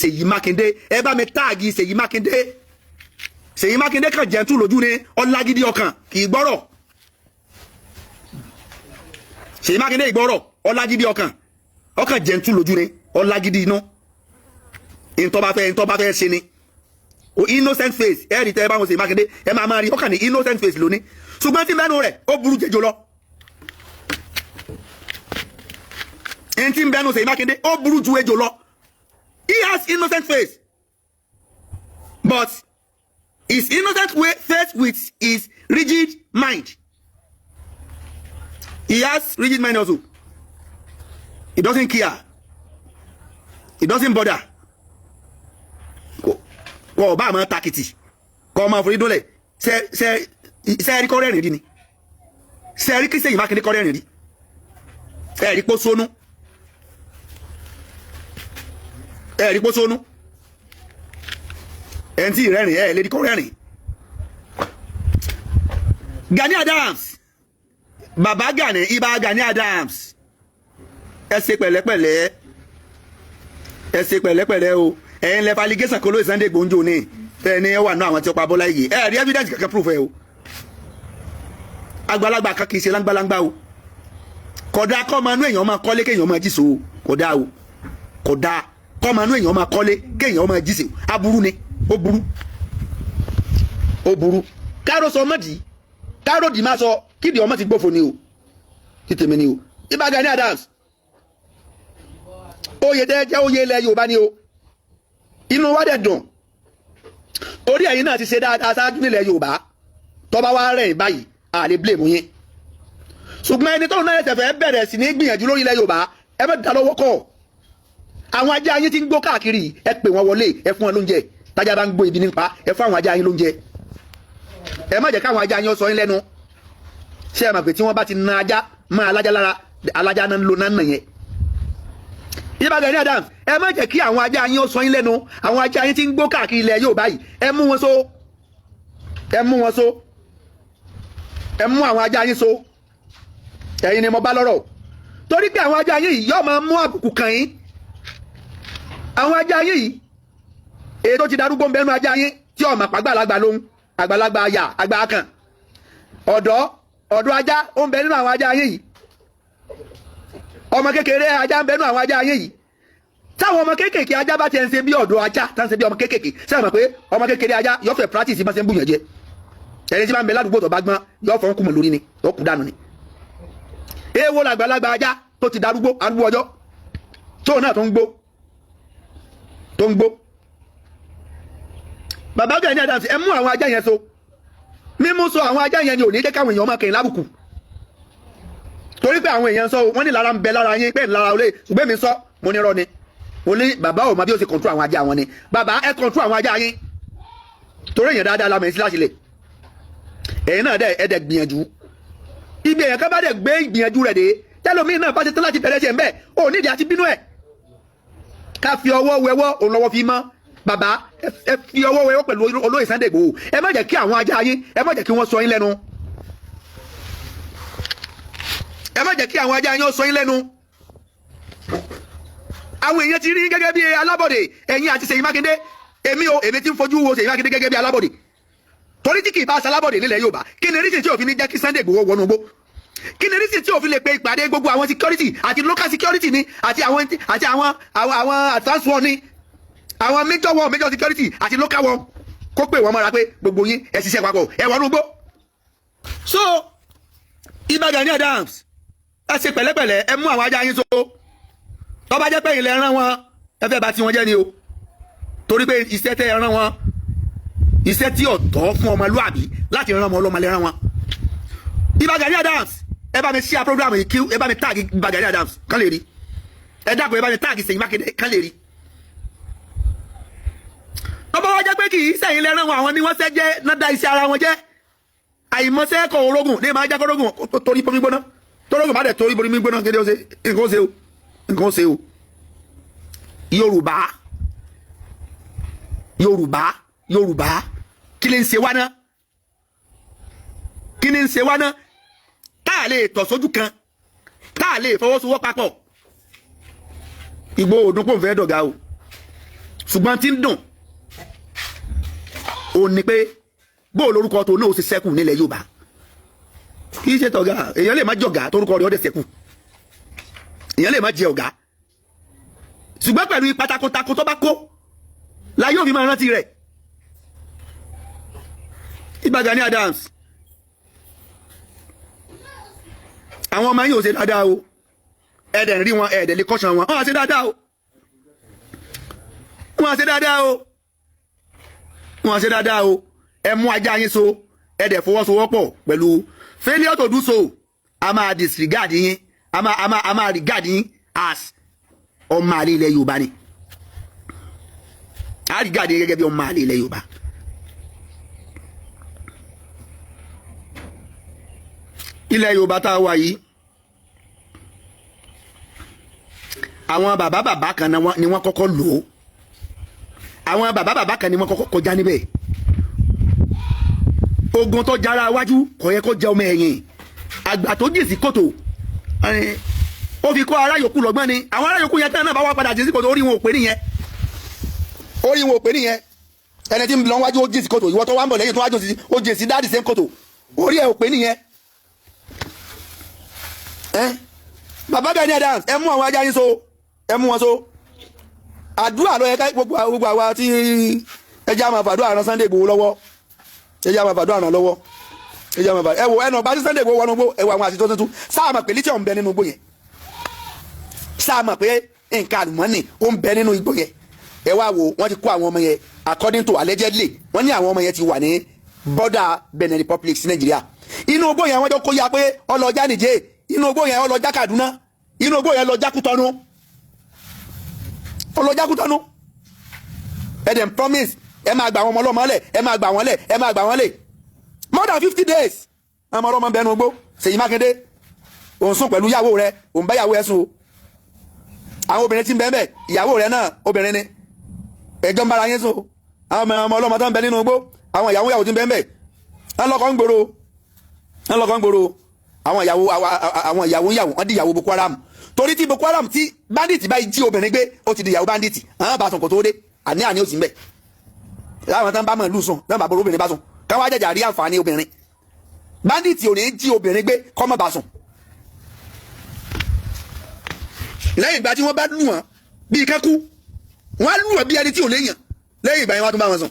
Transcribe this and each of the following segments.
Ṣèyí Mákindé. Ẹ bá mi tag Ṣèyí Mákindé. Ṣèyí Mákindé kàn jẹ́ntú lójú ni, ọlágídí ọkàn, kì í gbọ́rọ̀. Ṣèyí Mákindé ìgbọ́rọ̀, ọlágídí ọkàn, ọkàn jẹ́ntú lójú ni, ọlágídí inú. Ìntọ́ bá fẹ́ ṣe ni o. Innocent face, ẹ rí tẹ́ ẹ bá wọn Ṣèyí Mákindé, ẹ máa máa rí ọkàn ní innocent face lóní, ṣùgbọ́n tí mẹ́nu rẹ̀ ó burú jẹjọ lọ. Ẹni tí ń bẹnu Ṣèyí Mákindé, ó burú ju ejò lọ. He has innocent face, but his innocent way face with his rigid mind. He has rigid mind also. He doesn't care, he doesn't bother. Kò ọba àmọ́ takìtì kọ́ ọmọ àforí dólẹ̀. Ṣe ṣe ṣe rí kọ́rẹ́rìn rí ni? Ṣe rí kí Ṣèyí Mákindé kọ́rẹ́rìn rí? Ẹ rí pọ́ sónú, ẹ rí pọ́ sónú. Ẹ̀ ń tí ìrẹ́rìn ẹ̀ lè rí kọ́rẹ́rìn. Gani Adams, bàbá Gani, Ìbà Gani Adams, ẹ ṣe pẹ̀lẹ́pẹ̀lẹ́, ẹ ṣe pẹ̀lẹ́pẹ̀lẹ́ o. Ẹ̀yin lẹ falligation kó lóye Sunday Igboho ní tẹ́ ẹ ní ẹ wà náà àwọn tí ó pa Bọ́lá Ìgè. Ẹ rí evidence kankan proof ẹ o. Àgbàlagbà kan kì í ṣe láńgbàláńgbà o. Kódà kọ́ máa nú èèyàn máa kọ́lé kéèyàn máa jíso o. Kódà o, kódà kọ́ máa nú èèyàn máa kọ́lé kéèyàn máa jíso, aburú ni, ó burú, ó burú. Káró sọ mọ́dì, káró dì máa sọ kídìí ọmọ ti gbófo ni o, títèmi ni o. Ìbà Gani Adams, oyè tẹ́ jẹ́ oyè ilẹ̀ Yorùbá ni o. Inú wa dẹ̀ dùn orí ẹ̀yin náà ti ṣe dáadáa ṣáájú nílẹ̀ Yorùbá. Tọ́ba wa rẹ̀ báyìí, a lè blame yín, ṣùgbọ́n ẹni tó ń náà ẹsẹ̀ fẹ́ bẹ̀rẹ̀ sí ní gbìyànjú lórí ilẹ̀ Yorùbá, ẹ má dá lọ́wọ́ kọ́. Àwọn ajá yín ti ń gbó káàkiri, ẹ pè wọ́n wọlé, ẹ fún wọn lóúnjẹ. Tájà bá ń gbó ibi nípa, ẹ fún àwọn ajá yín lóúnjẹ. Ẹ má jẹ́ káwọn ajá yín ó sọ yín lẹ́nu. Ṣé ẹ mọ̀ pé tí wọ́n bá ti na ajá máa alájá lára, alájá náà ń lo náà nà yẹn? Ìbà Gani Adams, ẹ má jẹ́ kí àwọn ajá yín ó sọ yín lẹ́nu. Àwọn ajá yín ti ń gbó káàkiri ilẹ̀ Yorùbá yìí, ẹ mú wọn so, ẹ mú wọn so, ẹ mú àwọn ajá yín so. Ẹ̀yin ni mo bá lọ́rọ̀, torí pé àwọn ajá yín yìí yóò máa mú àbùkù kàn yín. Àwọn ajá yín yìí, èyí tó ti darúgbó ń bẹnu ajá yín tí ọmọ àpàgbàlagbà lóhun, àgbàlagbà àyà àgbà kan, ọ̀dọ́ ọ̀dọ́ ajá ó ń bẹ nínú àwọn ajá yín yìí, ọmọ kékeré ajá ń bẹ nínú àwọn ajá yín yìí. Táwọn ọmọ kéékèèké ajá bá ti ń ṣe bí ọ̀dọ́ ajá, tá ń ṣe bí ọmọ kéékèèké, sẹ́wọ̀n mọ̀ pé ọmọ kékeré ajá yóò fẹ́ practice bá ṣe ń bùyàn jẹ? Ẹni tí bá ń bẹ ládùúgbò tó bá gbọ́n, yóò fọ́n kùmọ̀ lórí ni, yóò kú dànù ni. Èèwọ̀ làgbàlagbà ajá tó ti darúgbó, arúgbó ọjọ́, tóun náà tó ń gbó, tó ń gbó. Bàbá Gani Adams, ẹ mú àwọn ajá yẹn so. Mímú so àwọn ajá yẹn ni ò ní jẹ́ káwọn èèyàn máa kẹ́yìn lábùkù, torí pé àwọn èèyàn sọ wọ́n ní lára ń bẹ lára yín pé lára olè, ṣùgbọ́n mi sọ, mo ní rọ́ ni. Mo ní bàbá ò mọ bí ó ṣe control àwọn ajá wọn ni. Bàbá, ẹ control àwọn ajá yín, torí èèyàn dáadáa la mọ̀ sí láti lè. Ẹ̀yin náà dẹ̀ ẹ dẹ̀ gbìyànjú. Ibi èèyàn kan bá dẹ̀ gbé ìgbìyànjú rẹ̀ dé, tẹ́lómi náà bá ti tán láti bẹ̀rẹ̀ ṣe ń bẹ̀, ò nídìí àti bínú ẹ̀. Ká fi ọwọ́ wẹwọ́ òun lọ́wọ́ fi mọ́. Bàbá, ẹ fi ọwọ́ wẹwọ́ pẹ̀lú olóyè Sunday Igboho. Ẹ má jẹ́ kí àwọn ajá yín, ẹ má jẹ́ kí wọ́n sọ yín lẹ́nu. Ẹ má jẹ́ kí àwọn ajá yín ó sọ yín lẹ́nu. Àwọn èèyàn ti rí gẹ́gẹ́ bí alábọ̀dé, ẹ̀yin àti Ṣèyí Mákindé. Èmi o, èmi ti ń fojú wo Ṣèyí Mákindé gẹ́gẹ́ bí alábọ̀dé, torí tí kì í bá aṣọ alábọ̀dé nílẹ̀ Yorùbá, kí ni reason tí òfin ní jẹ́ kí Sunday Igboho wọnú igbó? Kí ni reason tí òfin lè pe ìpàdé gbogbo àwọn security àti local security ni, àti àwọn advance one ni, àwọn major one, major security àti local one, kó pè wọ́n mọ́ra pé gbogbo yín, ẹ ṣiṣẹ́ papọ̀, ẹ wọnú igbó? So Ìbà Gani Adams, ẹ ṣe pẹ̀lẹ́pẹ̀lẹ́, ẹ mú àwọn ajá yín so. Tó bá jẹ́ pé ilẹ̀ rán wọn, ẹ fẹ́ bà tiwọn jẹ́ ni o, torí pé iṣẹ́ tẹ́ ẹ rán wọn, iṣẹ́ tí ò tọ́ fún ọmọlúàbí láti rán ọmọ ọlọ́mọ lè rán wọn. Ìbà Gani Adams, ẹ bá mi share program yìí, kí ẹ bá mi tag Ìbà Gani Adams kán lè rí. Ẹ dákun, ẹ bá mi tag Ṣèyí Mákindé kán lè rí. Tó bá wá jẹ́ pé kì í sẹ́yìn lẹ rán wọn, àwọn ni wọ́n ṣẹ́ jẹ́ náà, dá iṣẹ́ ara wọn jẹ́. Àìmọ̀ṣẹ́ kọ̀ orógùn ní máa jẹ́ kórógùn torí bomi gbóná. Torógùn bá dẹ̀ torí bomi gbóná kéde, ó ṣe nǹkan, ó ṣe o, nǹkan ó ṣe o. Yorùbá, Yorùbá, Yorùbá, kí ni ń ṣe wá ná? Kí ni ń ṣe wá ná tá a lè tọ̀ sójú kan, tá a lè fọwọ́sowọ́ papọ̀? Ìgbòho òdùn kò ń fẹ́ dọ̀gá o. Ṣùgbọ́n tí ń dùn ò ní pé bó lórúkọ tó náà ó ṣe ṣẹ́kù nílẹ̀ Yorùbá. Kì í ṣe tọ̀gá, èèyàn lè má jọ̀gá torúkọ rẹ̀ ó dẹ̀ ṣẹ́kù, èèyàn lè má jẹ ọ̀gá, ṣùgbọ́n pẹ̀lú ipa takuntakun tó bá kó la yóò fi máa rántí rẹ̀. Ìbà Gani Adams, àwọn ọmọ yìí ò ṣe dáadáa o. Ẹ̀ẹ́dẹ̀ ń rí wọn, ẹ̀ẹ́dẹ̀ lè kọ́ṣán wọn, wọ́n á ṣe dáadáa o, wọ́n á ṣe dáadáa o, wọ́n á ṣe dáadáa o. Ẹ mú ajá yín so, ẹ dẹ̀ fọwọ́sowọ́pọ̀ pẹ̀lú. Failure to do so, a máa disregard yín, a máa regard yín as ọmọ àlè ilẹ̀ Yorùbá ni. A regard yín gẹ́gẹ́ bí ọmọ àlè ilẹ̀ Yorùbá. Ilẹ̀ Yorùbá tá a wà yìí, àwọn bàbá bàbá kan ni wọ́n kọ́kọ́ lò ó, àwọn bàbá bàbá kan ni wọ́n kọ́kọ́ kọjá níbẹ̀. Ogun tó jára wájú kò yẹ kó jẹ ọmọ ẹ̀yìn. Àgbà tó jìn sí kòtò, ó fi kọ́ ará yòókù lọ́gbọ́n ni. Àwọn ará yòókù yẹn tán náà bá wá padà jìn sí kòtò, orí wọn ò pé nìyẹn, orí wọn ò pé nìyẹn. Ẹni tí ń lọ wájú ó jìn sí kòtò, ìwọ tó wá ń bọ̀ lẹ́yìn tó wájú ó jìn sí dáàdì same kòtò, orí ẹ̀ ò pé nìyẹn. Bàbá Gani Adams, ẹ mú àwọn ajá yín so, ẹ mú wọn so. Àdúrà ló yẹ ká gbogbo àwa tí ẹ jẹ́ àmọ́ fàdúrà ran Sunday Igboho lọ́wọ́, ẹ jẹ́ àmọ́ fàdúrà ràn lọ́wọ́, ẹ jẹ́ àmọ́ fàdúrà. Ẹ wo ẹnu ọba tí Sunday Igboho wọnú gbó, ẹ wo àwọn àṣìṣe tuntun. Sáà mọ̀ pé lithium ń bẹ nínú igbó yẹn, sáà mọ̀ pé nǹkan àlùmọ́nì ó ń bẹ nínú igbó yẹn. Ẹ wá wo, wọ́n ti kó àwọn ọmọ yẹn, according to allegedly, wọ́n ní àwọn ọmọ yẹn ti wà ní border Benin Republic sí Nàìjíríà. Inú igbó yẹn wọ́n jọ kó ya pé ọlọ́jà Nìjẹ̀, inú igbó yẹn ọlọ́jà Kaduna, inú igbó yẹn lọ́jà Kútọ́nù, ọlọ́jà Kútọ́nù. Ẹ dẹ̀ promise ẹ máa gbà àwọn ọmọ ọlọ́mọ lẹ̀, ẹ máa gbà wọ́n lẹ̀, ẹ máa gbà wọ́n lẹ̀. More than 50 days ọmọ ọlọ́mọ bẹnu igbó. Ṣèyí Mákindé, òun sùn pẹ̀lú ìyàwó rẹ, òun bá ìyàwó ẹ sùn o. Àwọn obìnrin tí ń bẹ ń bẹ, ìyàwó rẹ náà obìnrin ni, ẹjọ́ ń bára yín sùn o. Àwọn ọmọ ọlọ́mọ tó ń bẹ nínú igbó, àwọn ìyàwó ìyàwó tí ń bẹ ń bẹ, wọ́n lọ́kọ̀ ń gbòòrò, wọ́n lọ́kọ̀ ń gbòòrò. Àwọn ìyàwó, àwọn ìyàwó ìyàwó, wọ́n di ìyàwó Boko Haram. Torí tí Boko Haram, tí bandit báyìí jí obìnrin gbé, ó ti di ìyàwó bandit. Àwọn bá sùn kò tó dé, àní àní ó sì ń bẹ. Láwọn tán bá mọ̀ lù sùn náà, bàbá obìnrin bá sùn, káwọn ajájà rí àǹfààní obìnrin. Bandit ò ní jí obìnrin gbé kọ́ mọ́ bá sùn. Lẹ́yìn ìgbà tí wọ́n bá lù wọ́n bíi kẹ́kú, wọ́n á lù wọ́n bí ẹni tí ò léèyàn. Lẹ́yìn ìgbà yẹn wọ́n á tún bá wọn sùn,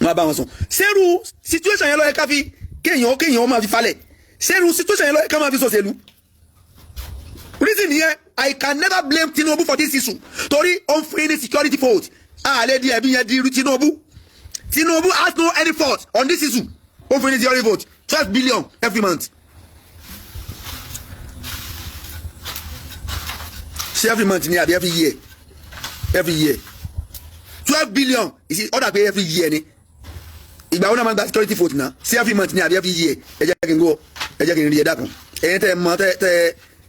wọ́n á bá wọn sùn. Sẹ́rù situation yẹn ló yẹ ká fi kéèyàn kéèyàn máa fi falẹ̀? Sẹ́rù situation yẹn ló yẹ ká máa fi sòṣèlú? Reason yẹn, I can never blame Tinubu for this issue, torí ó ń fún yín ní security vote. Àlẹ́ di ẹ̀bí yẹn di Tinubu. Tinubu has no any fault on this issue. Ó fún yín ní security vote, 12 billion every month. Ṣé every month ni àbí every year? Every year, 12 billion. Ìsì ọ̀dà pé every year ni. Ìgbà wo náà máa ń gba security vote náà? Ṣé every month ni àbí every year? Ẹ jẹ́ kí n gbọ́, ẹ jẹ́ kí n rí. Ẹ dákun, ẹ̀yin tẹ́ ẹ mọ̀,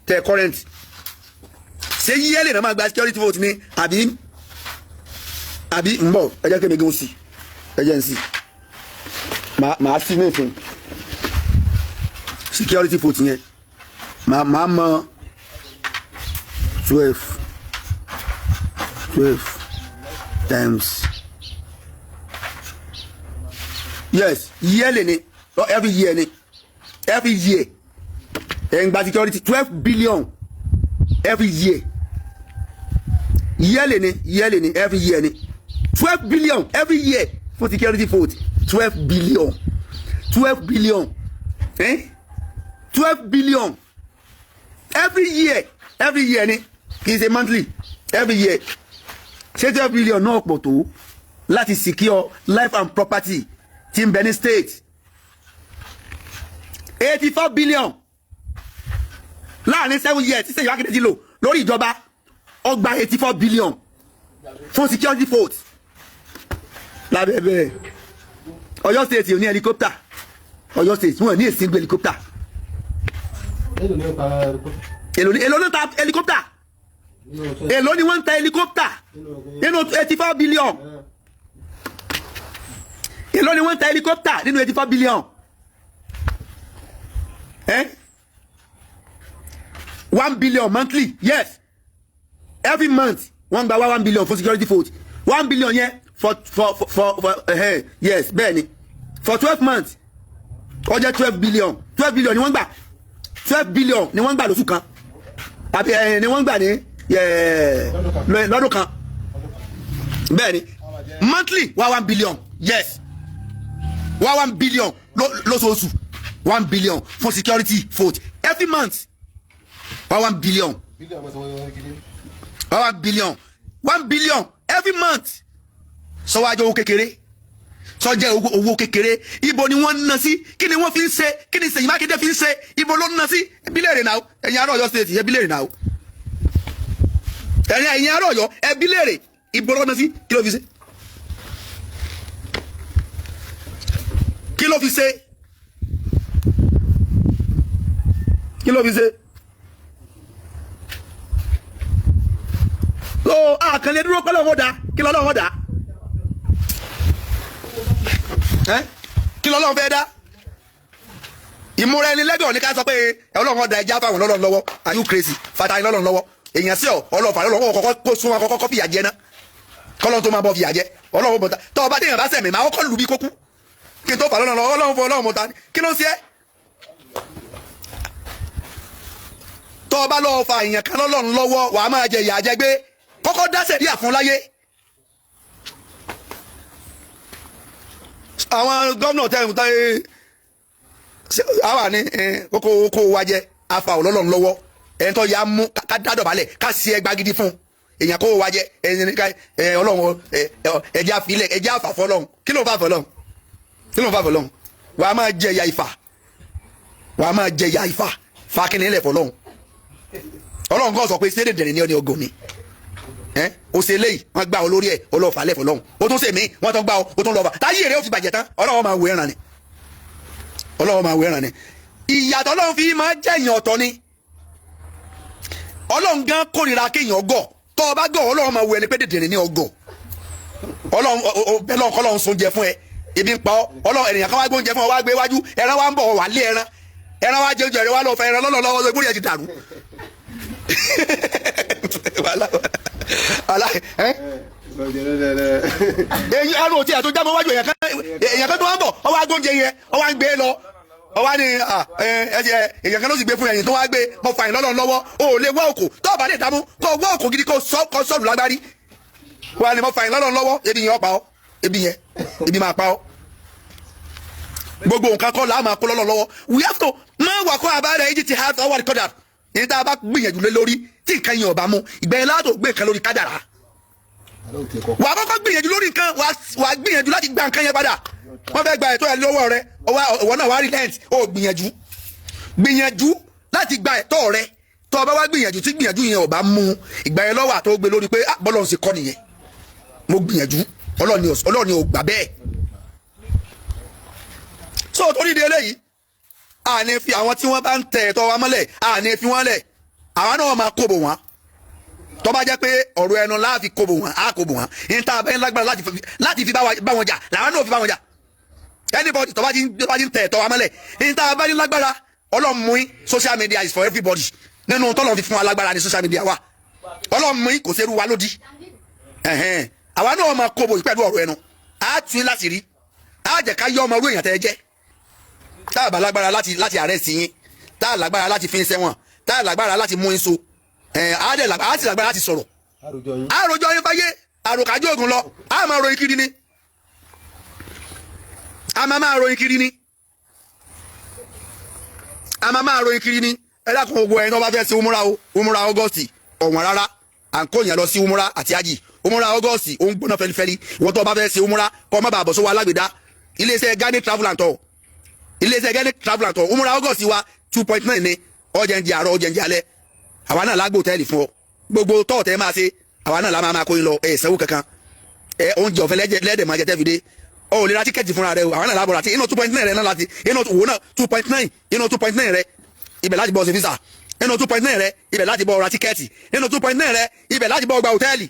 tẹ́ current, ṣé yearly náà máa gba security vote ni àbí ń bọ̀? Ẹ jẹ́ kí mi gún sí, ẹ jẹ́ n sí, màá sí ní ìfín security vote yẹn, màá mọ 12 times. Yes, yearly ni, every year ni, every year. Ẹ̀ ń gba security 12 billion every year. Yearly ni, yearly ni, every year ni. 12 billion every year for security vote. 12 billion, 12 billion, eh? 12 billion every year, every year ni, kì í ṣe monthly, every year. Ṣé 12 billion náà pọ̀ tó láti secure life and property tí ń bẹ ní state? 84 billion láàrin 7 years tí Ṣèyí Mákindé ti lò lórí ìjọba, ó gba 84 billion fún security vote. Lábẹ́ bẹ́ẹ̀, Ọ̀yọ́ State ò ní helicopter. Ọ̀yọ́ State, wọn ní èsì gbé helicopter. Èló ló ta helicopter? Èló ni wọ́n ń ta helicopter nínú 84 billion? Èló ni wọ́n ń ta helicopter nínú 84 billion? Eh? 1 billion monthly. Yes, every month. Wọ́n gba 1 billion fún security vote. 1 billion yẹn for yes, bẹ́ẹ̀ ni, for 12 months, ó jẹ́ 12 billion. 12 billion ni wọ́n gbà. 12 billion ni wọ́n gbà lóṣù kan, àbí ẹ̀ ni wọ́n gbà ní lọ́dún kan. Bẹ́ẹ̀ ni, monthly wá 1 billion. Yes, wá 1 billion lóṣooṣù, 1 billion fún security vote every month, wá 1 billion, wá 1 billion, 1 billion every month. Sọ wájú owó kékeré, sọ jẹ́ owó kékeré. Ibo ni wọ́n ń ná sí? Kí ni wọ́n fi ń ṣe? Kí ni Ṣèyí Mákindé fi ń ṣe? Ibo ló ń ná sí? Ẹbí léèrè náà. Ẹ̀yin ará Ọ̀yọ́ State, ẹbí léèrè náà. Ẹ̀yin ará Ọ̀yọ́, ẹbí léèrè, ibo ló ń ná sí? Kí ló fi ṣe? Kí ló fi ṣe? Kí ló fi ṣe? So àkànlẹ̀ dúró pẹ́ lọ́wọ́ dá. Kí lọ́wọ́ dá? Kí lọ́lọ́run fẹ́ dá? Ìmúra ẹni lẹ́gàn ní ká sọ pé Ọlọ́run ọ̀dà ẹja fáwọn ọlọ́run lọ́wọ́. Are you crazy? Fata ẹni lọ́lọ́run lọ́wọ́. Èèyàn sí ọ ọlọ́fà lọ́wọ́ kọ́kọ́ kó sún wọn, kọ́kọ́ fìyà jẹ ná, kọ́lọ́run tó máa bọ̀ fìyà jẹ. Ọlọ́run bọ̀ta tọ́ ọba téèyàn bá sẹ̀mí máa kọ́kọ́ lù bí kókú kí n tó fà lọ́nà lọ́wọ́. Ọlọ́run fọ Ọlọ́run mọ̀ta, kí ló ń ṣe é? Tọ́ ọba lọ́ọ́ fa èèyàn kan lọ́lọ́run lọ́wọ́, wàá máa jẹ ìyà jẹ gbé. Kọ́kọ́ dá sẹ̀ríà fún láyé. Àwọn gómìnà tẹ̀ ń tẹ́ àwa ní kókó kó wa jẹ afa ọlọ́run lọ́wọ́. Ẹni tó yà mú ká dádọ̀bálẹ̀, ká sí ẹgbà gidi fún èèyàn kó wa jẹ. Ẹni ká Ọlọ́run ẹjẹ́ àfilẹ̀, ẹjẹ́ àfàfọ́ Ọlọ́run. Kí ló ń fàfọ́ Ọlọ́run? Kí ló ń fàfọ́ Ọlọ́run? Wàá máa jẹ ìyà ìfà, wàá máa jẹ ìyà ìfà. Fàákìnrin ilẹ̀ fọlọ́run. Ọlọ́run kan sọ pé ṣé dèdèrè ní ọ ní ọgọ́ ni o ṣe léyìí. Wọ́n gbá ọ lórí ẹ̀, ọlọ́ọ̀fà lẹ̀ fọlọ́run. O tún ṣe mí, wọ́n tún gbá ọ, o tún lọ́ọ̀fà. Táyé rẹ̀ ó fi bàjẹ́ tán. Ọlọ́run máa wọ ẹran ni, Ọlọ́run máa wọ ẹran ni. Ìyàtọ̀ Ọlọ́run fi máa jẹ̀yàn ọ̀tọ̀ ni. Ọlọ́run gan kórìíra kéèyàn gọ̀. Tọ́ ọ bá gọ̀, Ọlọ́run máa wọ ẹni pé dèdèrè ní ọgọ̀. Ọlọ́run bẹ́ẹ̀ lọ́n kọ́lọ́run sun jẹ fún ẹ, ebi ń pa ọ. Ọlọ́run ènìyàn kan wá gbóúnjẹ fún ọ, wá gbé wájú, ẹran wá ń bọ̀, wà lé ẹran, ẹran wá jẹ oúnjẹ rẹ, wá lọ fẹ ẹran lọ́lọ́ lọ́wọ́, ìgbóni ẹ ti dàrú. Èyí ẹrù òtí àtó jábọ̀ wájú. Èèyàn kan tó wá ń bọ̀, ọ wá gbóúnjẹ yẹn, ọ wá ń gbé lọ, ọ wá ní èèyàn kan ló sì gbé fún ẹ̀yìn tó wá gbé. Mọ fàyìn lọ́lọ́ lọ́wọ́. O ò lè wá òkò tó o bá lè dààmú, kó o wá òkò gidi, kó o sọ̀rọ̀ lágbárí. Wà ní mọ fàyìn lọ́lọ́ lọ́wọ́. Ebi yẹn ó pa ọ́, ebi yẹn, ebi máa pa ọ́. Gbogbo nǹkan kọ́ la máa kó lọ́lọ́ lọ́wọ́. We have to máa wà kó abáyé yìí ti have our recorder. Ní tá a bá gbìyànjú lé lórí tí nǹkan yẹn ò bá mú, ìgbẹ́yìn látò gbé nǹkan lórí kádàrá. Wà á kọ́kọ́ gbìyànjú lórí nǹkan, wà á gbìyànjú láti gba nǹkan yẹn padà. Wọ́n fẹ́ gba ẹ̀tọ́ ẹ lọ́wọ́ rẹ, ìwọ náà wà á relent. Ó gbìyànjú, gbìyànjú láti gba ẹ̀tọ́ rẹ. Tó o bá wá gbìyànjú tí gbìyànjú yẹn ò bá mú, ìgbà yẹn lọ́wọ́ àtọ́ gbé lórí pé bọ́lọ̀ ń ṣe kọ́ nìyẹn, mo gbìyànjú, Ọlọ́run ni ò gbà bẹ́ẹ̀. So torí di eléyìí, a ní fi àwọn tí wọ́n bá ń tẹ ẹ̀tọ́ wa mọ́lẹ̀, a ní fi wọ́n lẹ̀. Àwa náà máa kóbò wọn. Tó bá jẹ́ pé ọ̀rọ̀ ẹnu láàfi kóbò wọn, á kóbò wọn. Ní tá a bá ń lágbára láti fi bá wọn jà, làwọn náà fi bá wọn jà. Anybody tó bá ti ń tẹ ẹ̀tọ́ wa mọ́lẹ̀, ní tá a bá ń lágbára, Ọlọ́run mú yín. Social media is for everybody. Nínú tọ́lọ́run fi fún wa lágbára ní social media wa. Ọlọ́run mú yín, kò sẹ́rù wa lódì. Àwa náà máa kóbò pẹ̀lú ọ̀rọ̀ ẹnu. Á tún láti rí, á jẹ́ ká yọ ọmọ orú èèyàn tẹ́ ẹ jẹ́. Tá a bá lágbára láti arrest yín, tá a lágbára láti fi ń sẹ́wọ̀n, tá a lágbára láti mú yín so, á sì lágbára láti sọ̀rọ̀. Àròjọ yín fáyé, àròkájú ògùn lọ. Á máa ròyìn kiri ni, a máa ròyìn kiri ni, a máa ròyìn kiri ni. Ẹ dákun, gbogbo ẹni tó bá fẹ́ ṣe umura o, umura August ọ̀wọ́n rárá. À ń kó yẹn lọ sí umura àti ají. Umura August ó ń gbóná fẹlifẹli. Ìwọ́n tó bá fẹ́ ṣe umura, kọ́ má bàa bọ̀ sówó alágbèdá. Iléeṣẹ́ Ghana Travel and Tour, iléeṣẹ́ Ghana Travel and Tour, umura August wa 2.9 ni. Ọjà ń jẹ àárọ̀, ọjà ń jẹ alẹ́. Àwa náà lágbo hòtẹ́ẹ̀lì fún ọ. Gbogbo tọ́ọ̀tẹ́ máa ṣe, àwa náà la máa kó yín lọ. Ẹ sanwó kankan, ẹ oúnjẹ ọ̀fẹ́ lẹ́dẹ̀ máa jẹ tẹ́fìdé. Ọ ò lè ra tíkẹ́ẹ̀tì fúnra rẹ o. Àwa náà lábọ̀ ra tí inú 2.9 rẹ náà láti inú wò náà 2.9, inú 2.9 rẹ ibẹ̀ láti bọ̀ ṣe visa, inú 2.9 rẹ ibẹ̀ láti bọ̀ ra tíkẹ́ẹ̀tì, inú 2.9 rẹ ibẹ̀ láti bọ̀ gba hòtẹ́ẹ̀lì,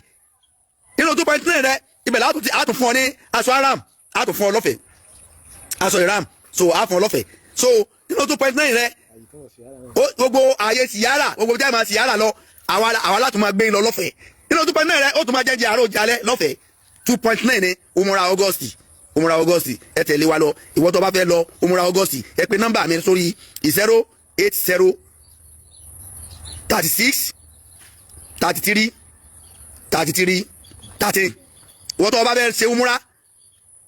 inú 2.9 rẹ ibẹ̀ láti àtún fún ọ ní aṣọ aram, àtún fún ọ lọ́fẹ̀ẹ́ aṣọ ìram, so a fún ọ lọ́fẹ̀ẹ́. So nínú 2.9 rẹ, gbogbo ààyè síyára, gbogbo jẹ́ máa síyára lọ, àwa láti máa gbé yín lọ lọ́fẹ̀ẹ́. Nínú 2.9 rẹ, ó tún máa jẹ́ jẹ́ àárọ̀ oúnjẹ alẹ́ lọ́fẹ̀ẹ́. 2.9 ní umura August. Umura August, ẹ tẹ̀lé wa lọ. Ìwọ tó bá fẹ́ lọ umura August, ẹ pè nọ́mbà mi sórí 08036333313. Ìwọ tó bá fẹ́ ṣe umura,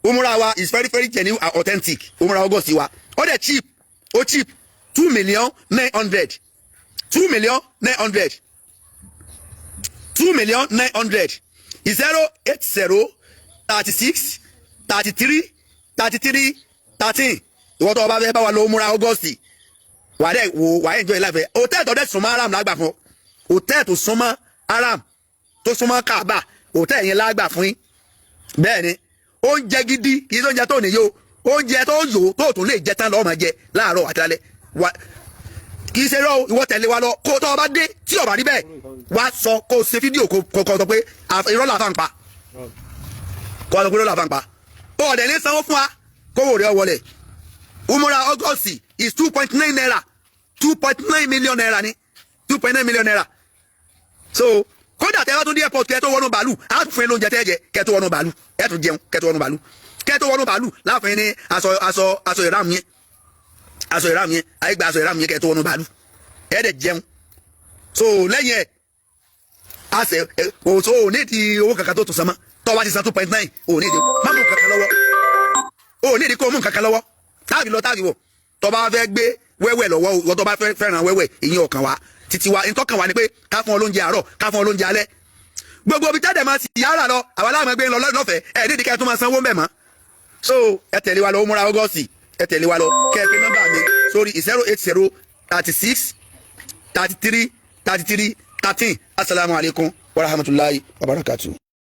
umura wa is very very genuine and authentic. Umura August wa, ó dẹ̀ cheap, ó cheap. 2,000,900, 2,000,900, 2,000,900. 08036333313. Ìwọ tó o bá fẹ́ bá wa lọ umura August, wà á dẹ̀ wò, wà á enjoy life ẹ̀. Hòtẹ́ẹ̀lì tó dẹ̀ súnmọ́ Haram lágbà fún ọ. Hòtẹ́ẹ̀lì tó súnmọ́ Haram, tó súnmọ́ Kaaba, hòtẹ́ẹ̀lì yẹn lágbà fún yín. Bẹ́ẹ̀ ni, oúnjẹ gidi, kì í ṣe oúnjẹ tó níyó, oúnjẹ tó yò tó tún lè jẹ tán lọ́ọ́ máa jẹ láàárọ̀ àti lálẹ́. Kì í ṣe rọ. Ìwọ tẹ̀lé wa lọ, kó tó o bá dé, tí o bá rí bẹ́ẹ̀, wá sọ, kó o ṣe fídíò, kó o sọ pé irọ́ làfà ń pa, kó o sọ pé irọ́ làfà ń pa. O ọ̀dẹ̀ ní sanwó fún wa, kówó rẹ̀ wọlé. Umura August is 2.9 naira, 2.9 million naira ni, 2.9 million naira. So kódà tẹ́ bá tún dé airport, kẹ́ tó wọnú bàálù, á tún fún yín lóúnjẹ tẹ́ jẹ kẹ́ tó wọnú bàálù. Ẹ tún jẹun kẹ́ tó wọnú bàálù. Kẹ́ tó wọnú bàálù, láàfin ní aṣọ ìráàmù yẹn, aṣọ ìráàmù yẹn, àyè gba aṣọ ìráàmù yẹn kẹ́ tó wọnú bàálù. Ẹ dẹ̀ jẹun. So lẹ́yìn ẹ̀ àṣẹ kò so ò ní di owó kankan tó tún san mọ́. Tó bá ti san 2.9, ò ní di má mú kankan lọ́wọ́, ò ní di kó mú kankan lọ́wọ́ táàbì lọ táàbì wọ̀. Tó bá fẹ́ gbé wẹ́wẹ́ lọ́wọ́, ìwọ tó bá fẹ́ fẹ́ràn wẹ́wẹ́, ìyẹn ọ̀kan wa títí wa. Ntọ́kàn wa ni pé ká fún ọ lóúnjẹ àárọ̀, ká fún ọ lóúnjẹ alẹ́. Gbogbo ibi tẹ́lẹ̀ máa sì yára lọ, àwa láwọn gbé lọ lọ́fẹ̀ẹ́. Ẹ̀ nídìí kẹ́ ẹ tún máa sanwó mbẹ̀ mọ́. So ẹ tẹ̀lé wa lọ umura August. Ẹ tẹ̀lé wa lọ, kẹ́ ẹ pé nọ́mbà mi sórí 08036333313. Asalaamualeykum wa rahmatulahi wa barakatuh.